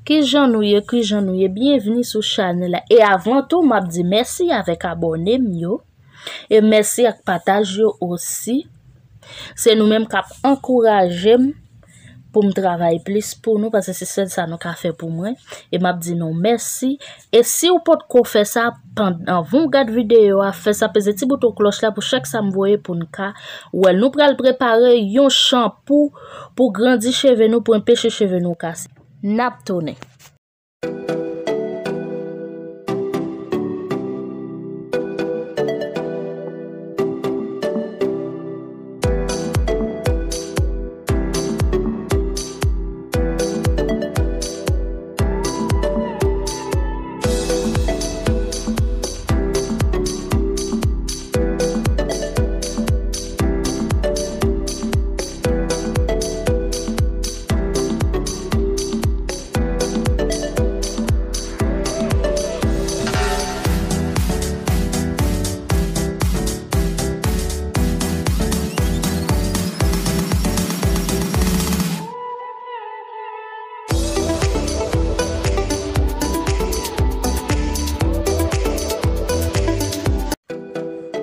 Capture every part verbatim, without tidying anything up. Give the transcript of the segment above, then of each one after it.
Kijan nou ye, kijan nou ye? Byenvini sou chanèl la. E avan tou, m ap di mèsi avèk abòne m yo. E mèsi ak pataj yo osi. Se nou menm k ap ankouraje m pou m travay plis pou nou, paske se sèl sa nou ka fè pou mwen. E m ap di nou mèsi. E si w potko fè sa, pandan, anvan w gad videyo a, fè sa, peze ti bouton klòch la pou chak sa m voye pou n ka wè l. Nou pral prepare yon chanpou pou grandi cheve nou, pou enpeche cheve nou kase. N ap tounen.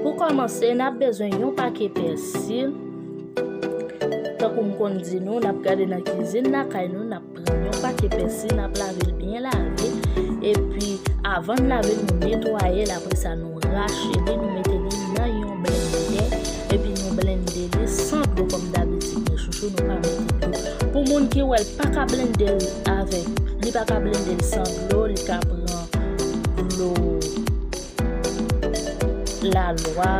Pou kòmanse, n ap bezwen yon pake pèsi. Tankou m konn di nou, n ap gade nan kizin lakay nou, n ap pran yon pake pèsi, n ap lave l byen lave. Epi, avan n lave l, nou netwaye l. Apre sa, nou rache li, nou mete li nan yon blendè. Epi, nou blende li san dlo, kòm dabitid, men chouchou, nou pa mete dlo. Pou moun ki wè l pa ka blende l avèk, li pa ka blende l san dlo, li ka pran dlo lalwa,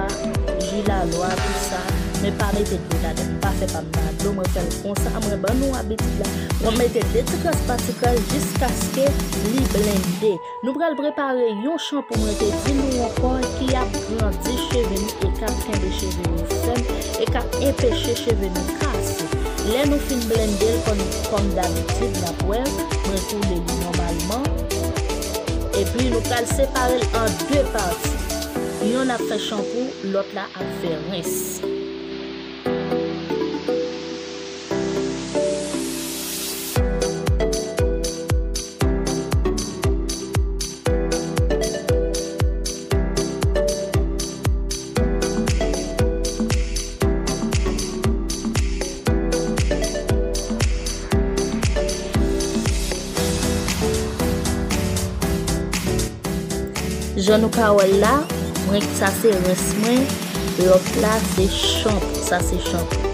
ji lalwa, tou sa. Men pa mete dlo ladan. M pa fè pa m nan dlo, mwen fè l konsa, mwen ban nou abitid la. Mwen mete de ti kras pa ti kras jiskaske li blende. Nou pral prepare yon chanpou, mwen te di nou ankò, ki ap grandi cheve nou e k ap kenbe cheve nou fèm e k ap enpeche cheve nou kase. Lè nou fin blende l kòm, kòm dabitid, n ap wè, mwen koule li nòmalman. Epi nou pral separe l an de pati. Yonn ap fè chanpou, lòt la ap fè rens. Jan nou ka wè l la, mwen, sa se rens mwen, lòt la se chanpou, sa se chanpou.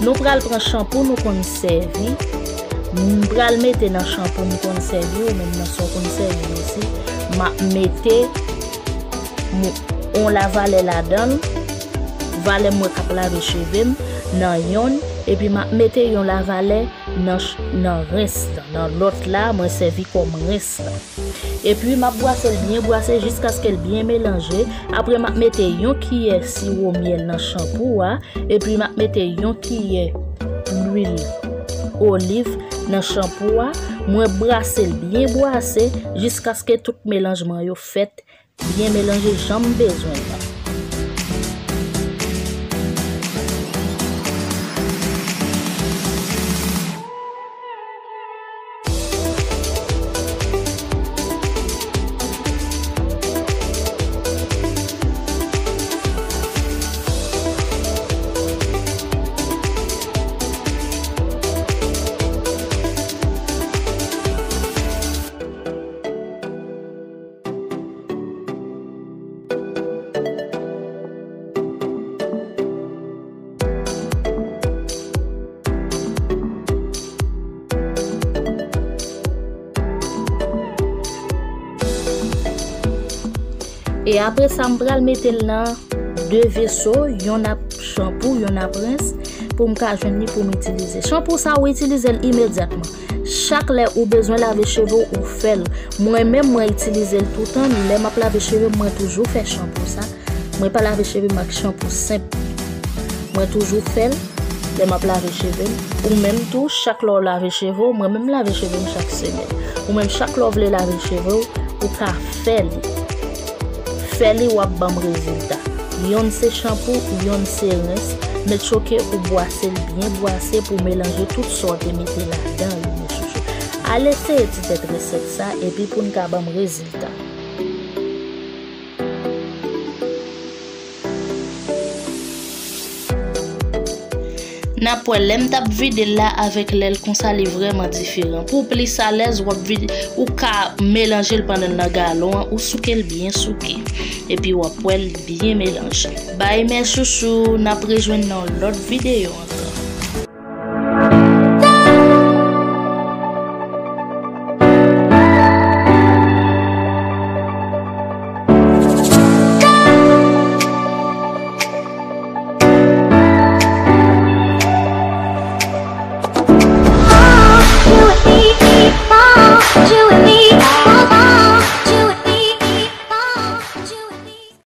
Nou pral pran chanpou nou konn sèvi. M pral mete nan chanpou m konn sèvi, ou menm nan sa w konn sèvi osi. M ap mete m, yon lavalè ladan l. Valè mwen k ap lave cheve m nan yonn, epi m ap mete yon lavalè nan ch-, nan rens lan. Nan lòt la, mwen sèvi kòm rens lan. Epi, m ap bwase l byen bwase jiskaske l byen melanje. Apre, m ap mete yon kiyè siwo myèl nan chanpou a. Epi, m ap mete yon kiyè lwil oliv nan chanpou a. Mwen brase l byen bwase jiskaske tout melanjman yo fèt byen melanje jan m bezwen l lan. E apre sa, m pral mete l nan de veso, yonn ap chanpou, yonn ap rens, pou m ka jwenn li pou m itilize. Chanpou sa, ou itilize l imedyatman. Chak lè ou bezwen lave cheve w, ou fè l. Mwen menm, mwen itilize l toutan. Lè m ap lave cheve m, mwen toujou fè chanpou sa. Mwen pa lave cheve m ak chanpou senp. Mwen toujou fè l lè m ap lave cheve m. Ou menm tou, chak lè w lave cheve w, mwen menm lave cheve m chak semèn. Ou menm, chak lè w vle lave cheve w, ou ka fè li. Fè li, w ap ban m rezilta. Yonn se chanpou, yonn se rens. Make sure ke ou bwase l byen bwase pou w melanje tout sa w te mete ladan yo, mes chouchous. Al eseye ti tèt resèt sa epi pou n ka ban m rezilta. N ap wè lè m t ap vide l la avèk lè l konsa li vrèman diferan. Pou w plis alèz, w ap vide, ou ka melanje l pandan l nan galon an, ou souke l byen souke. Epi w ap wè l byen melanje. Bay mè chouchou, n ap rejwenn nan yon lòt videyo ankò.